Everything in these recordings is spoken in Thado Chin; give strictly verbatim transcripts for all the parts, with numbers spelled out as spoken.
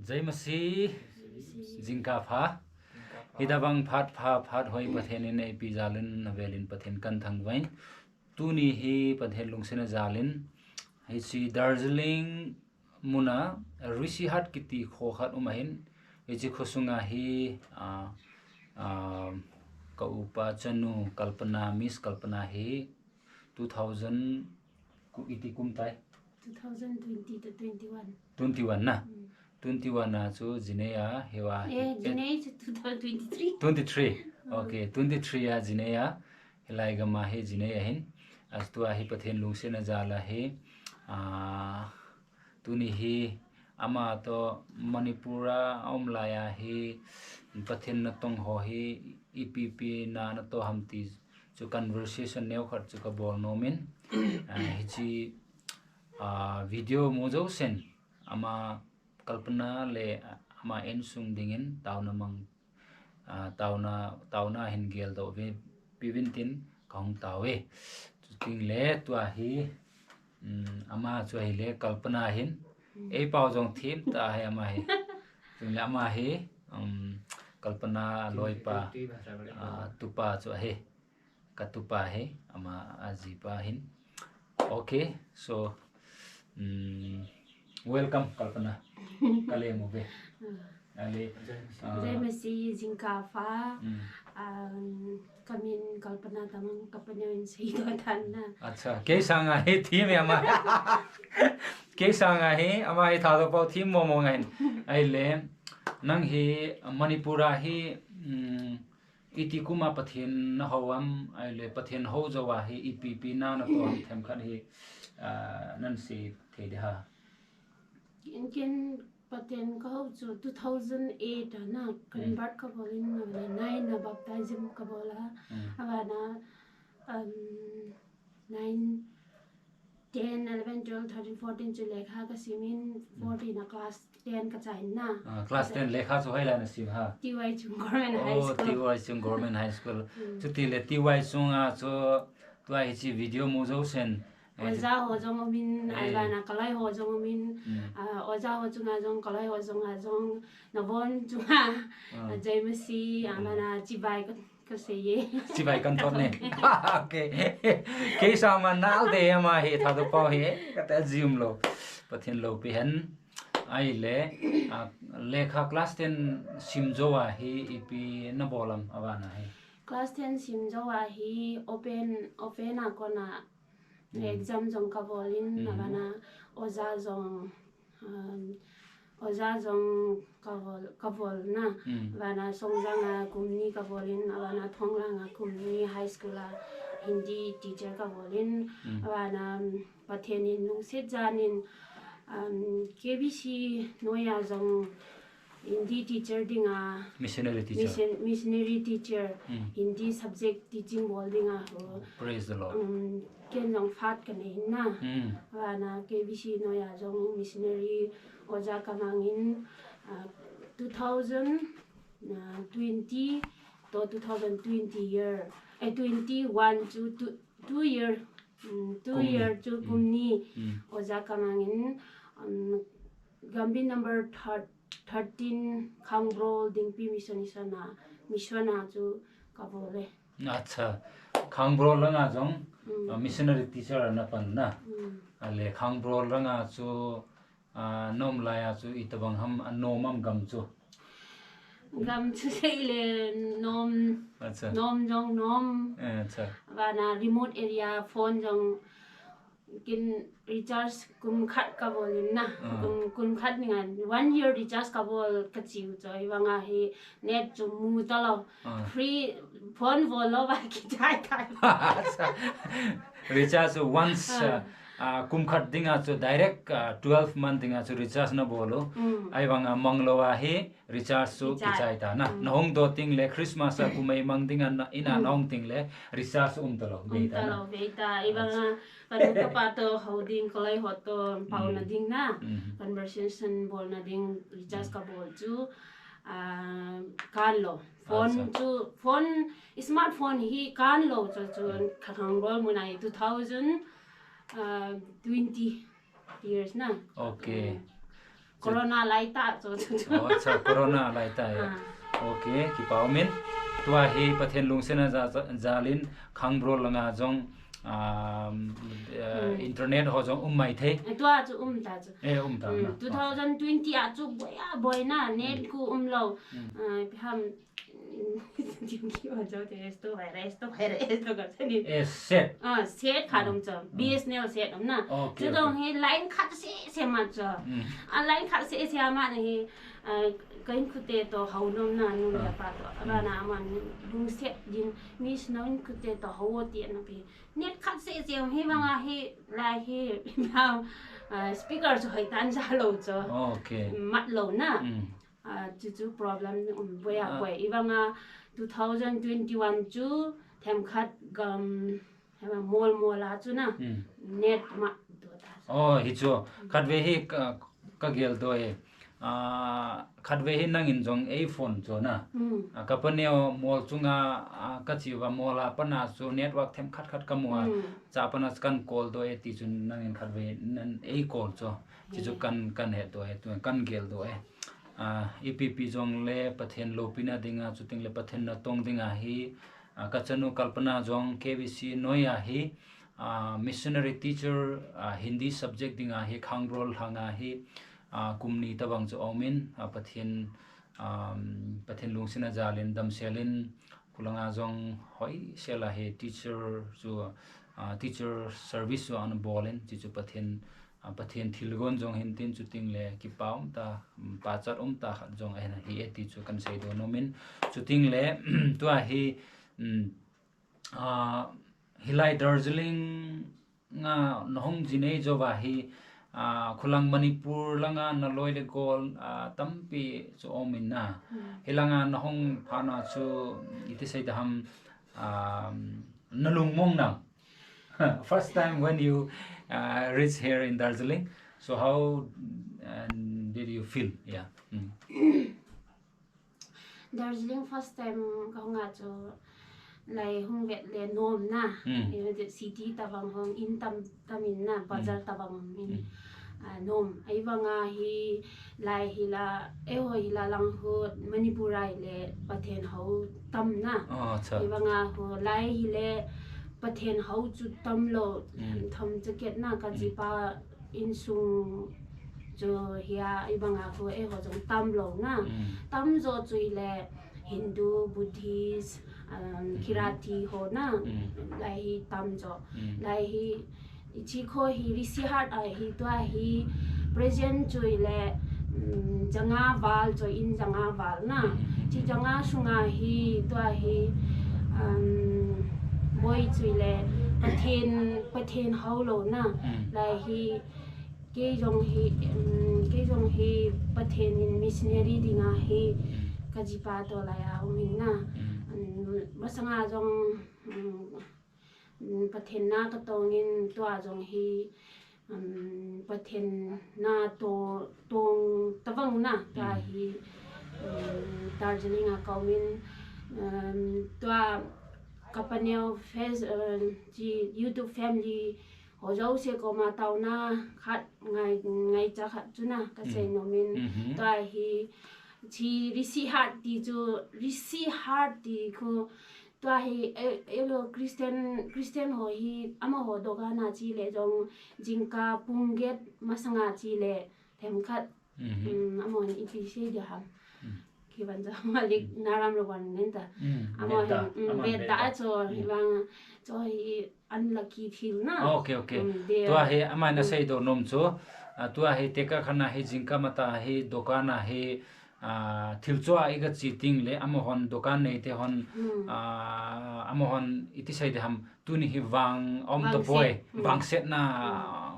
Jai Masih, jingkah pha. Hitabang phat pha, phat hoi Pathen in eipe jal in, avel in Pathen kathangvah in. Tuni hi Pathen lungsetna jal in, hiche Darjeeling mun a, Rishi Hat kiti kho khat um ahin, hiche kho sunga hi, ah, ah, ka upa chanu Kalpana, Miss Kalpana hi two thousand, ku-, iti kum tai? Two thousand twenty to twenty-one. Twenty-one na? Mm. Twenty-one a chu jinei a, hiva. Eh, eh, jinei chu two thousand twenty-three. Twenty-three. Mm. Okay, twenty-three a jinei a, hilai gam a hi jinei ahin. Atua hi Pathen lungsetna jal a hi, ah, tuni hi ama toh Manipur a aum lai a hi Pathen natong ho hi ipi ipi na natoh ham ti chu conversation neokhat chu kabol nom in, ah, hiche, ah, video mu jousen ama Kalpana le ama insung dingin taona mang, ah, taona, taona hin geldoh ve, piuvin tin kahung tao e. Chuteng le tua hi, um, ama chu ahile Kalpana hin, mm, eipao jong thim tah ahi ama hi. Chuteng le ama hi, um, Kalpana loipa, ah, tupa chu ahi. Ka tupa hi, ama ajipa hin. Okay, so, um, welcome, Kalpana. Ka lem uve. Ale, ah, Jai Masih, jingkah pha. Mm. Um, kamin Kalpana Tamang, kapaneo in seidoh tan na. Acha, kei sanga hi thim e ama. Kei sanga hi, ama hi Thadou pao thim momo ngai. Ahile, nang hi Manipur a hi, um, iti kum a Pathen nahou am, ahile Pathen hou jou a hi ipi ipi na natoh ham themkhat hi, ah, nan sei thei ding ham? Ken, ken Pathen kahou chu two thousand eight a na, mm, convert kabol in, na nine a baptism kabol a, mm, abana, um, nine, ten, eleven, twelve, thirteen, fourteen chu lekha kasim in, mm, fourteen a class ten kachai in na. Ah, class ten lekha chu hoilai a nasim ham? T Y Chung Government High School. Oh, T Y Chung Government High School. Mm. Chutile T Y Chung a chu tua hiche video mu jousen, eh, oja ho jong um in, eh, abana kaloi ho jong um in, mm, ah, oja ho chunga jong kaloi ho chunga jong, nabon chunga, ah, Jai Masih, mm, abana chibai ka Ka sei e. Chibai kan thot ne. Okay. Kei sanga nal de ama hi Thadou pao hi. Kati jim lou. Pathen loupi hen. Ahile, ah, lekha class ten sim jou a hi ipi nabol am abana hi? Class ten sim jou a hi open, open a kona, mm, exam jong kabol in, mm, abana oja jong Um, oja jong kabol, kabol na. Mm. Abana Songjang a kum ni kabol in, abana Thonglang a kum ni high school a Hindi teacher kabol in, mm, abana, um, Pathen in lungset jan in, um, K B C noi a jong Hindi teacher dinga, missionary teacher. Mission-, missionary teacher, mm, Hindi subject teaching bol dinga ho. Praise the Lord. Um, ken jong phat kanei in na. Mm. Abana K B C noi a jong missionary oja kamang in, ah, two thousand twenty to two thousand twenty year, eh, twenty-one chu two, two year, um, two, kum ni, year chu, mm, kum ni, mm, oja kamang in, um, Gambih number third, thirteen Khangbro Dingpi Mission, Mission a, Mission a chu kabol e. Acha. Khangbro langa jong, mm, ah, missionary teacher a napan na. Mm. Ale Khangbro langa chu, ah, nom laiya chu itobang ham, anom am gam chu? Gam chu seile nom, acha, nom jong nom. Eh, acha. Abana remote area phone jong kin recharge kum khat kabol in na. Ah. Kum, kum khat ni ngan, one year recharge kabol kachiu choi vanga hi net chu mu talou. Ah. Free phone bol lou va kichai tai. Recharge once, ah, ah, ah, kum khat dinga chu direct, ah, twelve month dinga chu recharge nabol u. Mm. Ahivanga manglou a hi recharge chu kichai ta na. Mm. Nahung doh teng le Christmas a kum ei mang dinga na, ina, mm, nahung teng le recharge um talou, um, bei ta na. Talou, bei ta. Ivanga, ah, kanu kapa to hou ding, kaloi ho to pao na, mm, ding na. Mm. Conversation bol na ding recharge, mm, kabol chu, ah, kan lou. Phone, acha, chu, phone, smartphone hi kan lou chu, chu, mm, Khangbro mun a hi two thousand, ah, twenty years na. Okay. Mm. Corona lai ta chu chu chu. Oh, acha, corona lai ta e. Ah. Okay, kipa umin. Tua hi Pathen lungsetna ja-, ja-, jalin Khangbro langa jong, um, uh, Hmm. internet ho jong um mai thei. Eh, tua chu um ta chu. Eh, um ta Hmm, na. two thousand twenty a chu boi a boi na, net Hmm. khu um lou. Hmm. Ah, ipi ham, Ding ki wa jo te, esto virus, esto virus, esto ka chani. Eh, set. Ah, set kha Hmm. dong cho. Hmm. B S N L set um na. Okay, Chu dong okay. hi line khat se se ma cho. Hmm. A line khat se se ma na hi, ah, ka in khu te to hao nom na, nu Hmm. ya pa to. Hmm. Aba na man lungset din, miss na in khu te to hao ti na pi. Net khat se se hi ma nga hi, lai hi, ah, speaker chu hoi tan ja lou cho. Okay. Mat lou na. Hmm. Ah, chu chu problem um boi a Ah. boi. I vanga two thousand twenty-one chu themkhat gam, hema mol mol a chu na Hmm. net ma do ta. Oh, hi chu. Khatvei hi ka, ka gel do e. Ah, khatvei hi nangin jong ei phone chu na. Hmm. Ah, ka paneo mol chunga, ah, ka chi uva mol a pana chu network themkhat khat ka mu a. Hmm. Cha pana chu kan call do e ti chu nangin khatvei nan ei call chu. Chu chu Hmm. kan, kan he do e, tu kan gel do e. Ah, ipi pi jong le Pathen loupina dinga, chuting le Pathen natong dinga hi, ah, ka chanu Kalpana jong K B C noiya hi, ah, missionary teacher, ah, Hindi subject dinga hi Khangbro langa hi, ah, kum ni tabang chu aumin, ah, Pathen, um, Pathen lungsetna jalin damselin, khulanga jong hoisel a hi teacher chu, ah, teacher service chu ana bolin, chu chu Pathen, ah, Pathen thilgon jong hin tin chuting le kipa um ta, um, pachat um ta khat jong ahin ahi e ti chu kan sei do nomin. Chuting le, tua hi, um, ah, hilai Darjeeling nga na hung jinei jo va hi, ah, khulang Manipur langa na loi le gol, ah, tampi chu um in na. Hmm. Hilanga na hung phana chu iti sei da ham, um, na lungmong na. First time when you, uh, reach here in Darjeeling, so how, um, did you feel? Yeah. Mm. Darjeeling first time ka hung a chu lai hung vet le nom na. Mm. City tabang hung in tam, tam in na, bazar Mm. tabang in. Mm. Ah, nom. Ahivanga hi lai hi la, eiho hi la lang hu Manipur a hi le Pathen hou tam na. Oh, acha. Ahivanga hu lai hi le Pathen hou chu tam lou, Mm. thom chaket na ka Mm. jipa insung chu hia, ahivanga khu eiho jong tam lou na. Mm. Tam jo chu i le Hindu, Buddhist, um, Mm. Kirati ho na. Mm. Lai hi tam jo. Mm. Lai hi, i chi kho hi Rishi Hat a hi tua hi present chu i le, um, janga val chu in janga val na. Mm. Chi janga sunga hi tua hi, um, boi chu i le Pathen, Pathen hou lou na. Mm. Lai hi Kei jong hi, um, kei jong hi Pathen in missionary dinga hi Mm. ka jipa to lai a um in na. Mm. Um, masanga jong, um, um, Pathen na ka tong in tua jong hi, um, Pathen na to, tong tabang na tua Mm. hi, um, Darjeeling a ka um in, um, tua ka paneo face, um, chi YouTube family ho jouse koma taona khat ngai, ngaicha khat chu na ka Mm. sei nom in. Mhm. Tua hi chi Rishi Hat ti chu, Rishi Hat ti khu tua hi, eh, elo Christian, Christian ho hi amaho dokan a chi le jong jingkah pung get masanga chi le themkhat, Mhm. um, amaho in ipi sei dia ham. Mm. Kivan ja malik Mm. naram lo van nen ta. Mm. Amaho Vet da. Hin, um, Amaho vet vet da da. Cho Mm. hi vang, cho hi unlucky thil na. Okay, okay. Um, dia. Tua hi amaho in Mm. asei do nom chu, ah, tua hi tekah khat a hi jingkah matah hi dokan a hi, ah, thil cho a i ka chi ting le amahon dokan nei te hon, Mm. ah, amahon iti sei dia ham, tuni hi vang um ta poi, Vangset. Mm. vangsetna,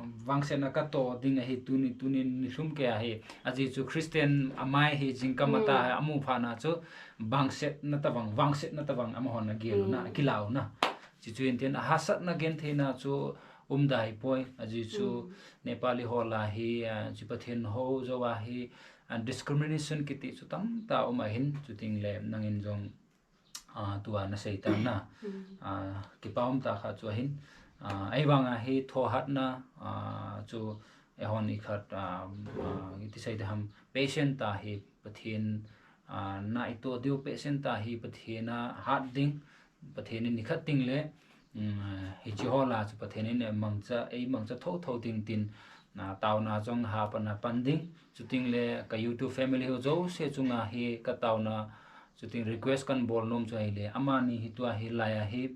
Mm. vangsetna ka to ding ahi tuni, tuni ni lhum kei ahi. Ajeh chu Christian amai hi jingkah matah Mm. hi amu phat na chu vangsetna tabang, vangsetna tabang amahon agel u na, Mm. akilah u na. Chuchu in tin ahahsatna genthei na chu um da hi poi. Ajeh chu Mm. Nepali ho lah a hi, ah, chu Pathen hou jou a hi, ah, discrimination kiti chu tamtah um ahin, chuting le nangin jong ah, tua na sei tan na. Mm. Ah, kipa um tah khat chu ahin. Ah, ahivang a hi thohhatna, ah, chu, Eihon ikhat, ah, ah, iti sei ding ham, patient tah hi Pathen, ah, na itoh diu patient tah hi Pathen a hat ding, Pathen in nikhat teng le, um, hiche ho lah a chu Pathen in eimangcha, eimangcha thotho ding tin, ah, taona jong hapan a pan ding. Chuteng le ka YouTube family ho jouse chunga hi ka taona, chuteng request kahin bol nom chu ahile, amani hi tua hi lai a hi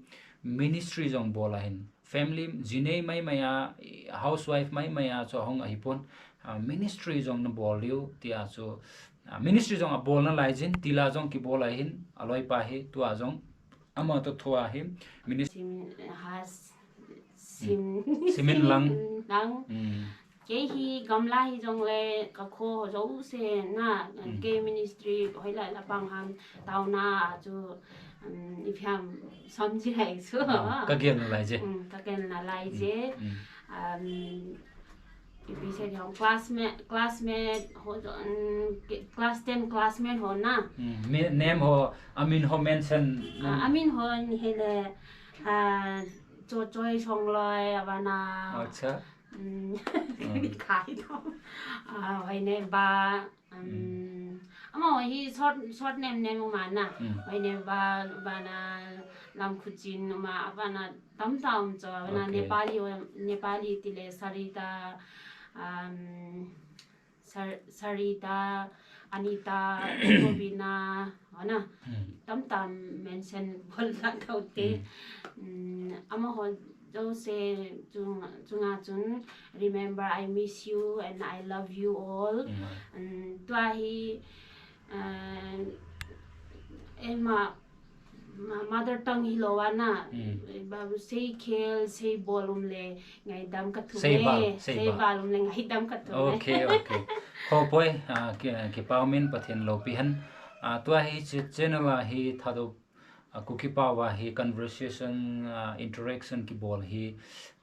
ministry jong bol ahin, family jinei maimai a, housewife maimai a chu ahung ahipon, ah, ministry jong nabol diu tia chu, ah, ministry jong abol nalai jin, tila jong kibol ahin, aloipa hi tua jong ama toh thua hi ministry. Sim, ha, sim, simin lang. Lang. Hmm. Kei hi gamla hijongle kakho jouse na, hmm, kei ministry hoilai a pang ham, taona a chu, um, ipi ham, somji lai chu. Ah, kagel nalai je. Um, kagel nalai je. Hmm, hmm. Um, ipi sei ding ham, classmate, classmate ho, um, ke-, class ten classmate ho na. Hmm, mi, name ho, amin ho mention. Ah, amin ho nahile, ah, Cho Choi Songloi, abana. Acha. Um, hmm. Khai to. Ah, hoine ba, um, hmm, amaho hi short, short name name uma na. Hmm. Hoine ba, bana Lamkhuchin uma, abana tamtah um chu, abana. Okay. Nepali, Nepali tile Sarita, um, Sar-, Sarita, Anita, Robina, ho na. Hmm. Tamtah mention bol ngai thou te. Hmm. Um, amaho jouse chung, chunga chun, remember, I miss you and I love you all. Hmm. Um, tua hi, uh, eima, ma-, mother tongue hilou a na, hmm, eh, ba, seikhel, seibol um le ngaidam kathum e. Seival, seival. Seival um le ngaidam kathum e. Okay, okay. Khopoi, ah, ki, kipah um in, Pathen loupi hen. Ah, tua hi ch-, channel a hi Thadou, ah, Kuki pao a hi conversation, ah, interaction kibol hi,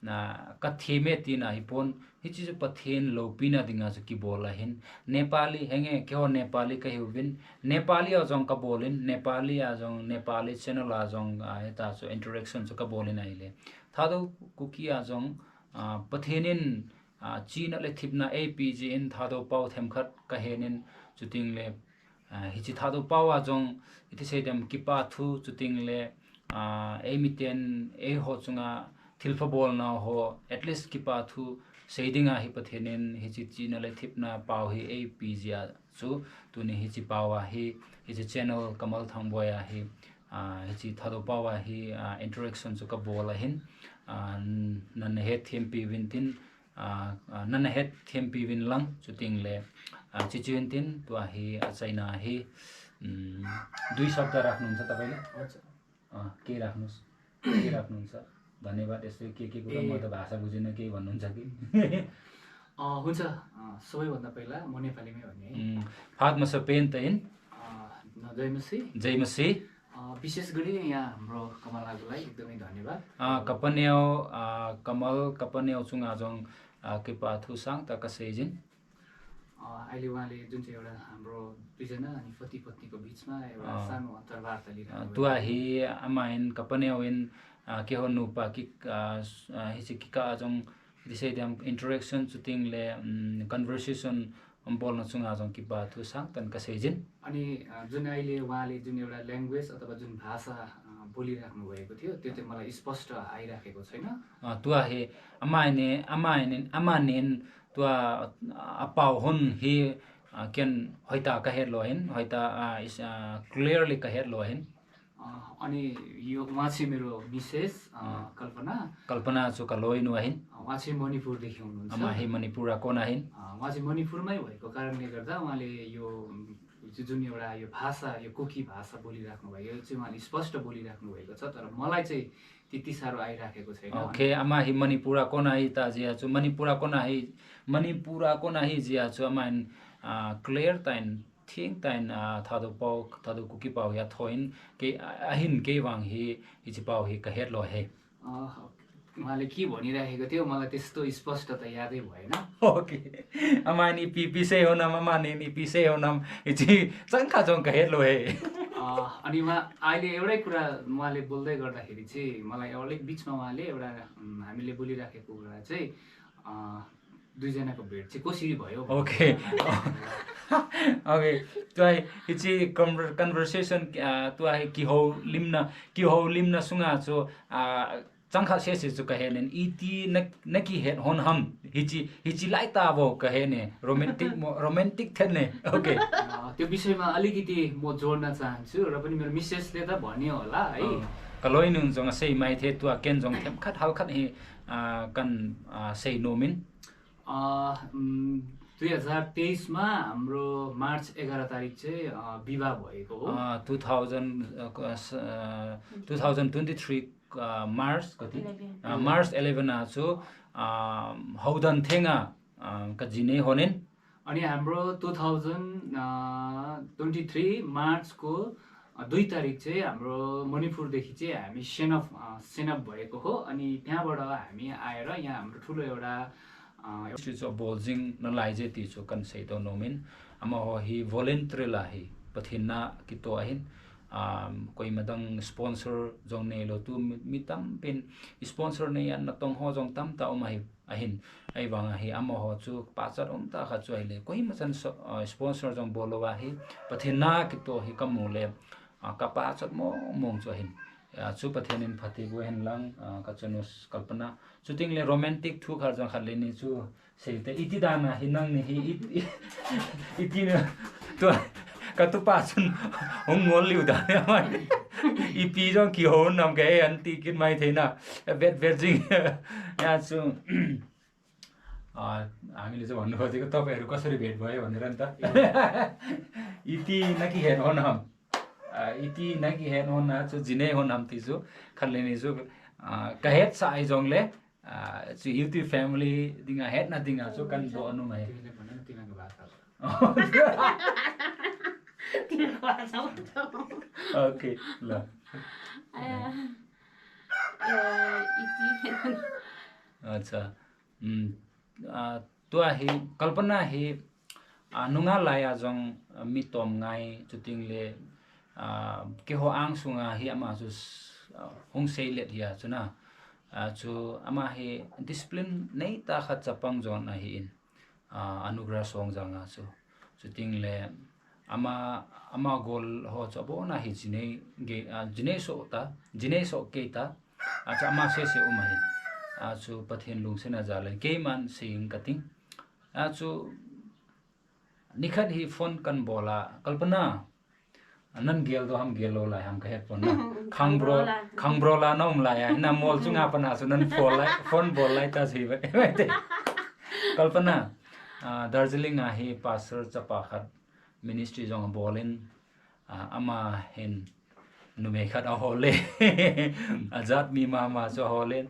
na, kathem e tina hipon, hiche chu Pathen loupina dinga chu kibol ahin. Nepali, henge, keiho Nepali kahiuvin. Nepali a jong kabol in, Nepali a jong, Nepali channel a jong, ah, hita chu interaction chu kabol in ahile. Thadou Kuki a jong, ah, Pathen in, ah, chihna le thepna eipeh jeh in Thadou pao themkhat kahen in, chuteng le, ah, hiche Thadou pao a jong, iti sei ding ham, kipathu, chuteng le, ah, eimiten, eiho chunga thilpha bolna ho, at least kipathu sei dinga hi Pathen in hiche chihna le thepna pao hi eipeh jeh a chu, tuni hiche pao a hi, hiche channel Kamal Thangboi a hi, ah, hiche Thadou pao a hi, ah, interaction chu kabol ahin, ah, n-, nana hetthem piuvin tin, ah, ah, nana hetthem piuvin lang, chuteng le, ah, chuche hin tin, tua hi achaina hi, um, dui sabda rakh nom cha tavai le. Acha. Ah, kei rakh nom, kei rakh nom cha. धन्यवाद, यसरी के के कुरा, ए, म त भाषा बुझिनँ, केही भन्नुहुन्छ कि? अँ, हुन्छ। अँ, सबैभन्दा पहिला म नेपालीमै भन्ने है। उम्, phat masapen tah in. अँ, न-, जय मसीह। जय मसीह। अँ, विशेष गरी यहाँ हाम्रो कमलाको लागि एकदमै धन्यवाद। अँ, kapaneo, अँ, Kamal kapaneo chunga jong, अँ, kipathu sangtah kaseijin. अँ, अहिले उहाँले जुन चाहिँ एउटा हाम्रो दुईजना अनि पति पत्नीको बिचमा एउटा, अँ, सानो अन्तर्वार्ता लिइराख्नु, अँ, भएको tua छ। Hi amahin kapaneo in, uh, keiho nupa ki, अँ, स-, अँ, hiche kikah a jong, iti sei ding ham, interaction chuteng le, um, conversation, um, bolna chunga jong kipathu sangtah in kaseijin. अनि, अँ, जुन अहिले उहाँले जुन एउटा language अथवा जुन भाषा, अँ, बोलिराख्नु भएको थियो, त्यो चाहिँ मलाई स्पष्ट आइराखेको छैन। अँ, tua hi, amahin, amahin, amahin, tua, uh, apao hon hi, uh, ken hoitah a kahet lou ahin, hoitah a, uh, is, uh, clearly kahet lou ahin। अँ, अनि यो उहाँ चाहिँ मेरो मिसेस, अँ, अँ। कल्पना। Kalpana chu kaloinu ahin। अँ, उहाँ चाहिँ मणिपुरदेखि हुनुहुन्छ। Ama hi Manipur a kon ahin। अँ, उहाँ चाहिँ मणिपुरमै भएको कारणले गर्दा उहाँले यो, उम्, जुन एउटा यो भाषा, यो कुकी भाषा बोलिराख्नु भयो, यो चाहिँ उहाँले स्पष्ट बोलिराख्नु भएको छ, तर मलाई चाहिँ त्यति साह्रो आइराखेको छैन। Okay, ama hi Manipur a kon ahi tah jeh a chu, Manipur a kon ahi, Manipur a kon ahi jeh a chu, amahin, ah, clear tah in, thengtah in, ah, Thadou pao, Thadou Kuki pao hi athoh in, kei, ah, ahin kei vang hi, hiche pao hi kahet lou ahi. अँ, उहाँले के भनिराखेको थियो, मलाई त्यस्तो स्पष्ट त यादै भएन। Okay। Amahin ipi ipi sei hon ham, amahin ipi sei hon ham, hiche changkhat jong kahet lou ahi। अँ, अनि उहाँ, अहिले एउटै कुरा उहाँले बोल्दै गर्दाखेरि चाहिँ मलाई अलिक बिचमा उहाँले एउटा, उम्, हामीले बोलिराखेको कुरा चाहिँ, अँ, दुईजनाको भेट चाहिँ कसरी भयो? Okay. Okay. Tua hi, hiche conver-, conversation, ah, tua hi kihoulimna, kihoulimna sunga chu, ah, changkhat sese chu kahen in, iti na, nakihet hon ham, hiche, hiche lai tavo kahen e, romantic mo, romantic then e. Okay. Ah, त्यो विषयमा अलिकति म जोड्न चाहन्छु, र पनि मेरो मिसेसले त भन्यो होला है। Ah, kaloinun jong asei maithei, tua ken jong themkhat halkhat hi, ah, kan, ah, seinom in. अ, उम्, दुई हजार तेइसमा हाम्रो मार्च एघार तारिक चाहिँ, अ, विवाह भएको हो। Ah, two thousand, ah, ah, two thousand twenty-three, ah, March kati? Eleven. Ah, March eleven a chu, ah, houdan thenga, ah, kajinei hon in. अनि हाम्रो टु थाउजन्ड ट्वेन्टी थ्री मार्चको, अ, दुई तारिक चाहिँ हाम्रो मणिपुरदेखि चाहिँ हामी सेनप, अ, सेनप भएको हो। अनि त्यहाँबाट हामी आएर यहाँ हाम्रो ठुलो एउटा, अ, Ministry chu abol jing nalai je ti chu kan seidoh nom in, amaho hi voluntary la hi, Pathen na kitoh ahin, um, koima dang sponsor jong neilou, tu mi, mi tampin sponsor nei a natong ho jong tamtah um ahi, ahin, ahivang a hi amaho chu pachat umtah khat chu ahile, koima chan so, uh, sponsor jong bol louva hi, Pathen na kitoh hi kamu le, ah, kapachat mong mong chu ahin. Ah, chu Pathen in phatthei boh hen lang, ah, kachanu Kalpana. Chuteng le romantic thu khat jong khat le ni chu seite, iti dan a hi nangni hi, it-, it-, iti na, tua, katupa chun hung ngol liu dan e mai. Ipi jong kihou nam kahe an ti kit maithei na. Vet vet jing. Ya chu. Ah, angin le chu von ho ji ka top eru ka sori bet boy von ran ta. Iti nakihet hon ham. Ah, iti nakihet hon na chu jinei hon ham ti chu. Khat le ni chu, ah, kahetsah ahi jong le, ah, chu YouTube family dinga hetna dinga chu kan doh nom ahi. तिमीले भन न, तिमीको भाषा हो। तिमीको भाषा हो। Okay, ल। आया, ए, इति। Acha. Um, ah, tua hi, Kalpana hi, ah, nungah lai a jong, ah, mi tom ngai, chuteng le, ah, keiho angsunga hi ama chu s-, ah, hung seilet hi a chu na. Ah, chu ama hi discipline neitah khat chapang jon ahin. Ah, Anugrah Songjang a chu. Chuteng le ama, ama gol ho chu abon a hi jinei ge, ah, jinei soh ta, jinei soh kei ta. Ah, chu ama sese um ahin. Ah, chu Pathen lungset a jal in keiman sei ing kating. Ah, chu nikhat hi phone kan bol a, Kalpana, nan gel doh ham, gel lou lai ham kahet pon na. Khang bro, khang bro la na um lai a, na mol chunga pat a chu nan phone lai, phone bol lai ta chu hi ve. Kalpana, ah, Darjeeling a hi pastor chapa khat ministry jong abol in, ah, ama hin numei khat ahol le. Ajat mi mama chu ahol in,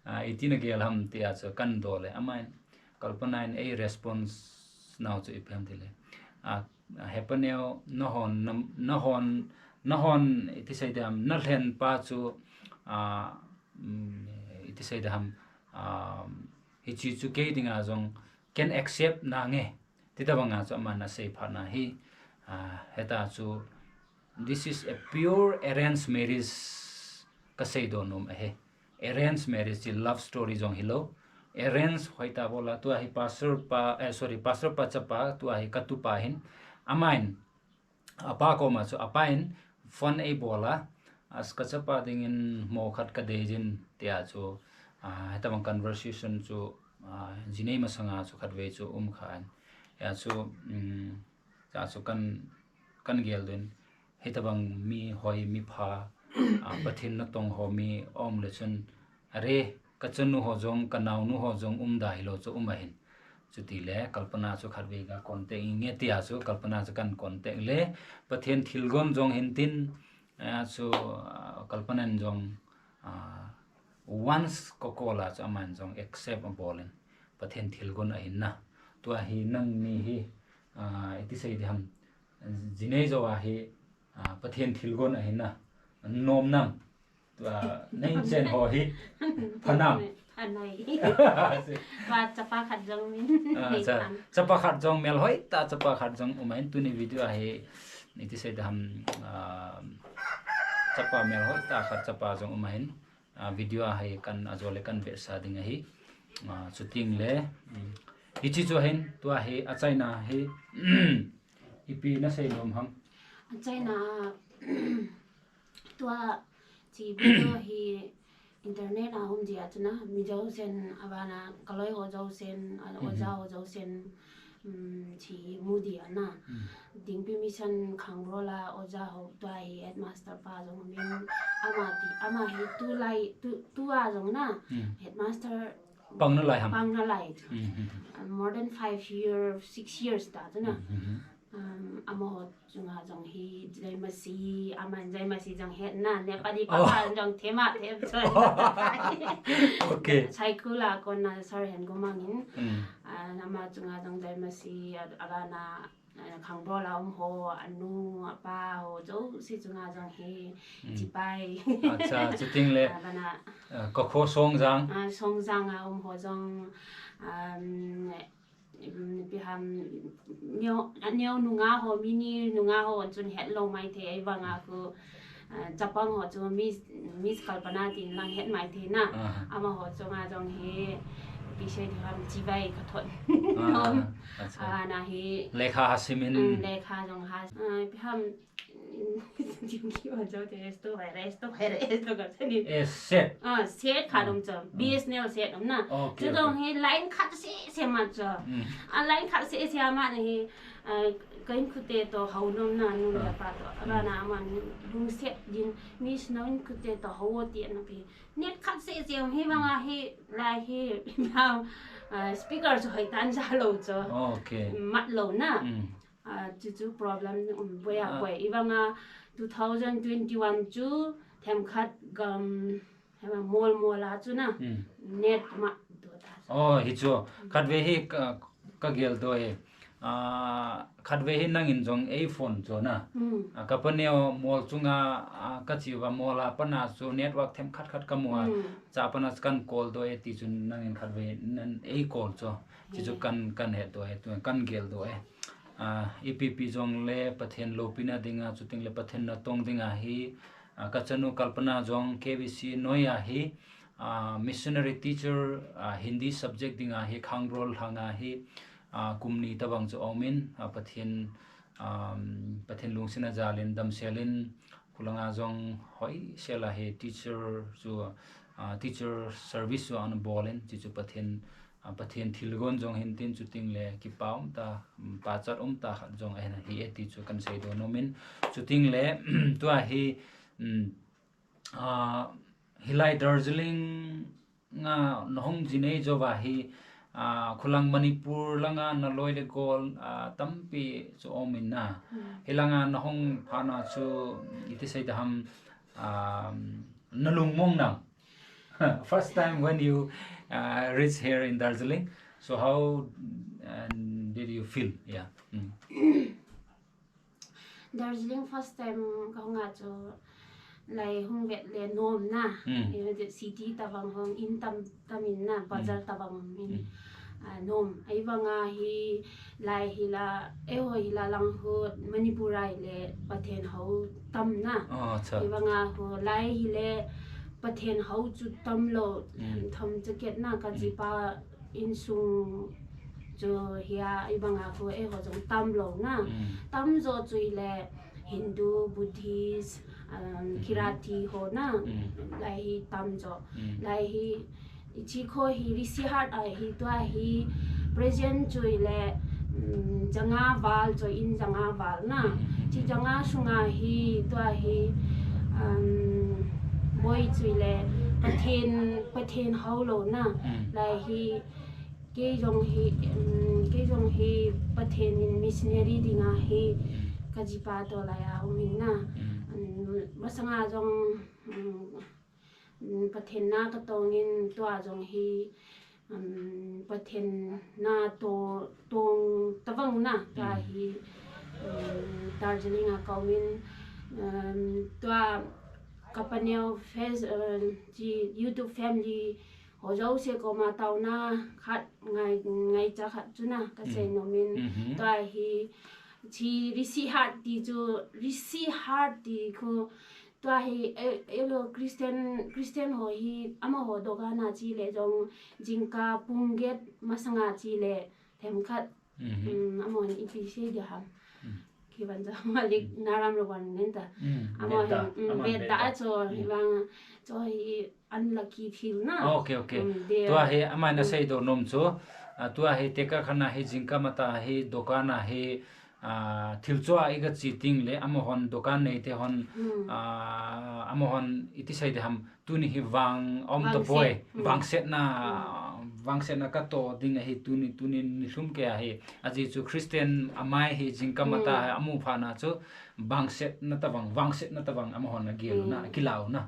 ah, iti nagel ham tia chu kan doh le. Aman, Kalpana in ei response nau chu ipi ham tile. Ah, Hepaneo, nahon, nam-, nahon, nahon, iti sei ding ham, nalhen pa chu, ah, um, iti sei ding ham, ah, hiche chu kei dinga jong ken accept nange. Ti tabang a chu aman asei phat na hi, ah, heta chu, this is a pure arranged marriage kasei doh nom ahi. Arranged marriage chu love story jong hilou. Arrange hoitah bol a, tua hi pastor pa, eh, sorry, pastor pa chapa, tua hi katupa hin. Aman, apa koma chu, apa in phone ei bol a, as kachapa dingin mo khat kadei jin, tia chu, ah, hetah bang conversation chu, ah, jinei masanga chu khatvei chu um khan. Ya chu, um, cha chu kan, kan gel ding. Hitobang mi hoi, mi pha, ah, Pathen natong ho mi um le chun, are, kachanu ho jong, kanaonu ho jong um da hilou chu um ahin. Chutile, Kalpana chu khatvei ga contact inge tia chu, Kalpana chu kan contact le, Pathen thilgon jong hin tin, ah, chu, ah, Kalpana in jong, ah, once ka call a chu aman jong accept abol in, Pathen thilgon ahin na. Tua hi nangni hi, ah, iti sei ding ham, jinei jou a hi, ah, Pathen thilgon ahin na. Nom nam. Tua, na inchen ho hi, pha nam. Pha nai. Tua chapa khat jong min. Ah, nei cha-, phan. Chapa khat jong melhoi tah, chapa khat jong um ahin, tuni video a hi, iti sei ding ham, ah, chapa melhoi tah khat chapa jong um ahin. Ah, video a hi kan ajole kan vetsah ding ahi. Ah, chuteng le, um, Hichi chu hin, tua hi, achaina hi, ipi nasei nom ham? Achaina, tua, chi video hi internet a um dia chu na, mi jousen, abana, kaloi ho jousen, a, oja ho jousen, um, chi mu dia na. Dingpi Mission Khangbrola oja ho tua hi headmaster pa jong min ama ti, ama hi tulai, tu, tua jong na, headmaster pang nalai ham? Pang nalai. Uh, more than five year, six years ta chu na. Um, amaho chunga jong hi Jaimasi, aman Jaimasi jong het na, Nepali pa jong thema them choi. Okay. Saikul a kona Sir Hengomang in, uh, ama chunga jong Jaimasi, a, abana, uh, Khangbrola um ho, anu, apa ho, jouse chunga jong hi chibai. Acha, chuting le, abana, uh, Kakho Songjang. Uh, Songjang a um ho jong, um, Um, ipi ham, neo, neo nunga ho, mini nunga ho chun het lou mai thei, ahivanga khu, ah, chapang ho chu Miss, Miss Kalpana tin lang het mai thei na. Amaho chunga jong hi, ipi sei di ham, chibai kathot. Acha. Ana hi. Lekha hasimin. Um, lekha jong ha, ah, ipi ham, Jing ki wa jo te resto hai, resto hai, resto ka chani. Eh, set. Ah, set khat um chu. B S N L set um na. Okay, chu dong hi line khat se se ma chu. A line khat se se ma hi, ah, ka in khute to hao nom na nu le pa to. Abana ama lungset din Miss na in khute to hao ti na pi. Net khat se se um hi banga hi lai hi, ah, speaker chu hoi tan ja lou chu. Okay. Mat lou na. Ah, chu chu problem um boi a boi. Ivanga two thousand twenty-one chu themkhat gam, hema mol mol a chu na. Net ma do ta. Oh, hi chu. Khatvei hi ka, ka gel do e. Ah, khatvei hi nangin jong ei phone chu na. Ah, ka paneo mol chunga, ah, ka chiva mol a pana chu network themkhat khat ka mu a. Cha pana kan call do e ti chu nangin khatvei nan ei call chu. Chu chu kan, kan het do e, tu kan gel do e. Ah, ipi pi jongle Pathen loupina dinga, chuting le Pathen natong dinga hi, ah, ka chanu Kalpana jong K B C noi a hi, ah, missionary teacher, ah, Hindi subject dinga hi, Khangbro lhanga hi, ah, kum ni tabang chu aumin, ah, Pathen, um, Pathen lungsetna jalin, damselin, khulanga jong hoisel a hi teacher chu, ah, teacher service chu ana bolin, chu chu Pathen, ah, Pathen thilgon jong hintin chuting le kipa um ta, um, pachat um ta khat jong ahin ahi e ti chu kan sei do nomin. Chuting le, tua hi, um, ah, hilai Darjeeling a nahung jinei jouva hi, ah, khulang Manipur langa naloi le gol, ah, tampi chu aumin na. Hilanga nahung phat na chu iti sei ta ham, ah, nalungmong na. First time when you, uh, reach here in Darjeeling, so how, uh, did you feel? Yeah. Mm. Darjeeling first time ka hung a chu lai hung vet le nom na. Mm. Eh, city tabang hung in tam, tam in na, bazar tabang in. Ah, nom. Ahivanga hi lai hi la, eiho hi la lang hu Manipur a hi le Pathen hou tam na. Oh, acha. Ahivanga hu lai hi le Pathen hou chu tam lou, tham chaket na ka jipa insung chu hi a, ahivanga hu eiho jong tam lou na. Tam jo chu hi le Hindu, Buddhist, um, Kirati ho na. Lai hi tam jo. Lai hi Ichi kho hi Rishi Hat a hi tua hi present chu hi le, um, janga val chu in janga val na. Chi janga sunga hi tua hi, um, boi chu hi le Pathen, Pathen hou lou na. Lai hi kei jong hi, um, kei jong hi Pathen in missionary dinga hi ka jipa to lai a um in na. Um, masanga jong, um, Um, Pathen na ka tongin tua jong hi, um, Pathen na to, tong tavang na tua hi, um, Darjeeling a ka um in, um, tua ka paneo face, um, chi YouTube family ho jouse koma taona khat ngai, ngaicha khat chu na ka sei nomin tua hi chi Rishi Hat ti chu Rishi Hat ti khu Tua hi, eh, elo Christian, Christian ho hi amaho doga na chi le jong jingkah pung get masanga chi le themkhat, um, amahon ipi sei ding ham. Kivan cha malik naram lo van nen ta. Amahon, um, bet da cho, hivang cho hi unlucky thil na. Okay, okay. Tua hi amahon asei doh nom chu, tua hi tekah khat a hi jingkah matah hi dukan a hi, thil cho a iga che teng le amahon dukan neite hon, amahon iti sei ding ham, tuni hi vang aum tapoi, vangsetna, vangsetna katoh ding ahi, tuni, tuni nilhum kei ahi. Ajeh chu Christian amai hi jingkah matah hi amu phat na chu vangsetna tobang, vangsetna tobang amahon agel u na, akilah u na.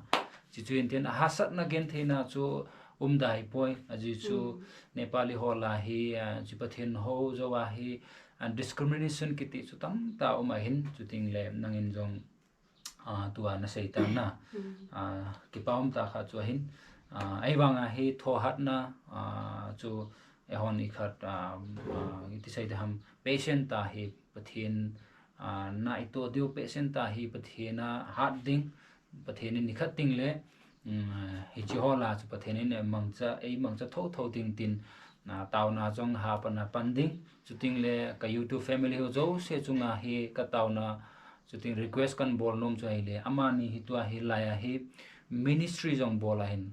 Chuche chu hin tin ahasatna gentheina chu umda hipoi. Ajeh chu Nepali ho lah a hi, chu Pathen hou jou a hi, discrimination kiti chu tamtah um ahin, chuteng le nangin jong tua nasei tan na. Kipa umtah khat chu ahin, ahivang a hi thohhatna chu eihon ikhat, iti sei ding ham, patient tah hi Pathen na itoh diu, patient tah hi Pathen a hat ding, Pathen in ikhat teng le, hiche ho lah a chu Pathen in eimangcha, eimangcha thotho ding tin, taona jong hapan a pan ding, chuteng le ka YouTube family ho jouse chunga hi kataona, chuteng request kahin bol nom chu ahile, amani hi tua hilai a hi ministry jong bol ahin,